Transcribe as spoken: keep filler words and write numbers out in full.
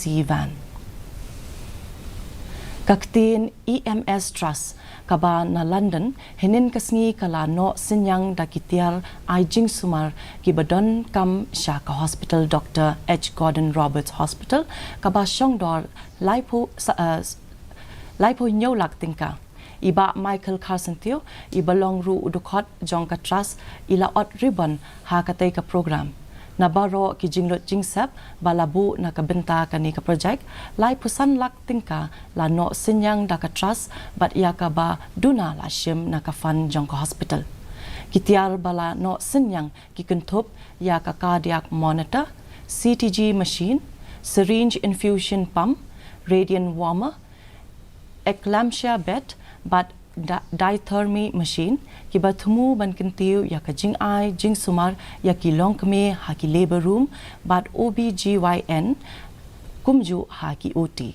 C van. Ka ktien E M S Trust kaba na London hynnin ka sngi ka la noh synñiang da ki tiar ai jingsumar kiba donkam sha ka hospital Doctor H Gordon Roberts Hospital kaba shongdor laiphew sa- eh, laiphew hynñiew lak tyngka. I Bah Michael Kharsyntiew iba long ruh u dkhot jong ka trust i la ot ribbon ha katei ka program. Na baroh ki jinglut jingsep ba la buh na ka bynta kane ka projek, laiphew san lak tyngka la noh synñiang da ka trust bad ïa kaba duna la shim na ka fund jong ka hospital. Ki tiar ba la noh synñiang ki kynthup ïa ka cardiac monitor, C T G machine, syringe infusion pump, radiant warmer, eclampsia bed bad da- diathermy machine kiba thmu ban kyntiew ïa ka jingai jingsumar ïa ki longkmie ha ki labour room bad O B G Y N kumjuh ha ki O T.